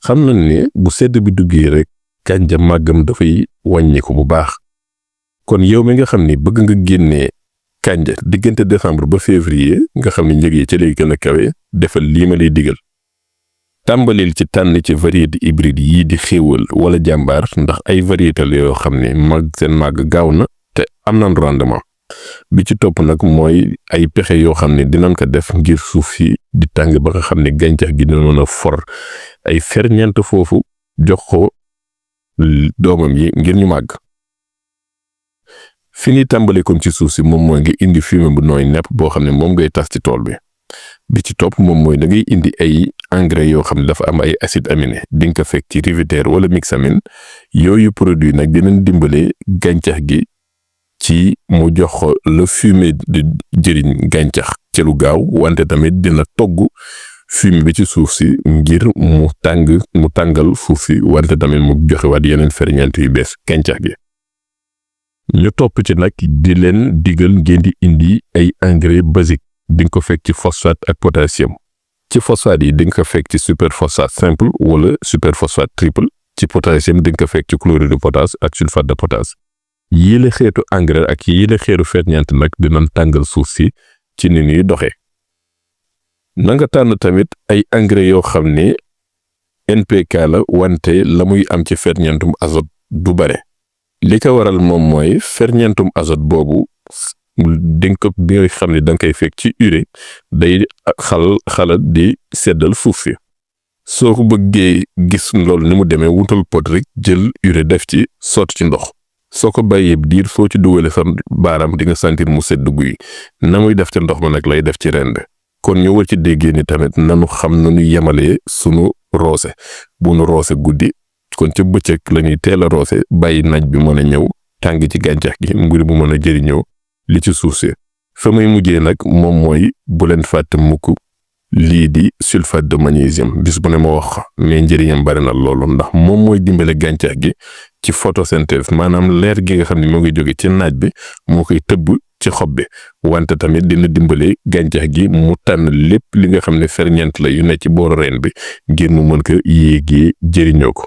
xam nañ ne bu sedd bi duggee rek kanja màggam dafay wàññeeku bu baax kon yow mi nga xam ni bëgg nga génnee kanja diggante décembre ba février nga xam ni njëg yi ci lay gën a kawe defal lii ma lay digal tàmbalil ci tànn ci variété hybride yii di xéewal wala jàmbaar ndax ay variété la yoo xam ne seen màgg gaaw na te am nañ rendement bi ci topp nag mooy ay pexe yoo xam ne dinañ ko def ngir suuf si di tàng ba nga xam ne gàncax gi dina mën a for ay ferñeent foofu jox ko doomam yi ngir ñu màgg fi ñuy tàmbale kon ci suuf si moom mooy nga indi fumier bu nooy nepp boo xam ne moom ngay tas ci tool bi ci topp moom mooy da ngay indi ay engrais yoo xam ne dafa am ay acide aminé di nga ko fekk ci rivière wala mixamine yooyu produit nag dinañ dimbale gàncax gi ci mu jox ko le fumier di jëriñ gàncax ci lu gaaw wante tamit dina togg fumier bi ci suuf si ngir mu tàngal suuf si wante tamit mu joxewaat yeneen ferñeent yu bees gàncax gi ñu topp ci nag di leen digal ngeen di indi ay engrais basique di nga ko fekk ci phosphate ak potassium ci phosphate yi di nga ko fekk ci superphosphate simple wala superphosphate triple ci potassium di nga ko fekk ci chlorure de potasse ak sulfate de potasse yile xeetu engrais ak yile xeetu ferñeent nag dinañ tàngal suuf si ci ni ñuy doxee na nga tànn tamit ay engrais yoo xam ne NPK la wante la muy am ci ferñeentum azote du bare li ko waral moom mooy ferñeentum azote boobu di nga ko bi nga xam ne da nga koy fekk ci urée day xala di seddal suuf si soo ko bëggee gis loolu ni mu demee wutal pot rek jël urée def ci sotti ci ndox soo ko bàyyee diir soo ci dugalee sa baaraam di nga sentir mu sedd guy na muy def ci ndox ma nag lay def ci rend kon ñu war ci déggee ni tamit nanu xam na ñu yemalee sunu roose bu nu roose guddi kon ca bëccëg la ñuy teel a roose bàyyi naaj bi mën a ñëw tàng ci gàncax gi ngir mu mën a jëriñoo li ci suuf si fa may mujjee nag moom mooy bu leen fàtte mukk lii di sulfate de magnésium bis bu ne ma wax mais njëriñam bari na loolu ndax moom mooy dimbale gàncax gi ci photosynthèse maanaam leer gi nga xam ne moo ngi jóge ci naaj bi moo koy tëbb ci xob bi wante tamit dina dimbale gàncax gi mu tànn lépp li nga xam ne ferñeent la yu ne ci booru reen bi ngir mu mën ko yéegee jëriñoo ko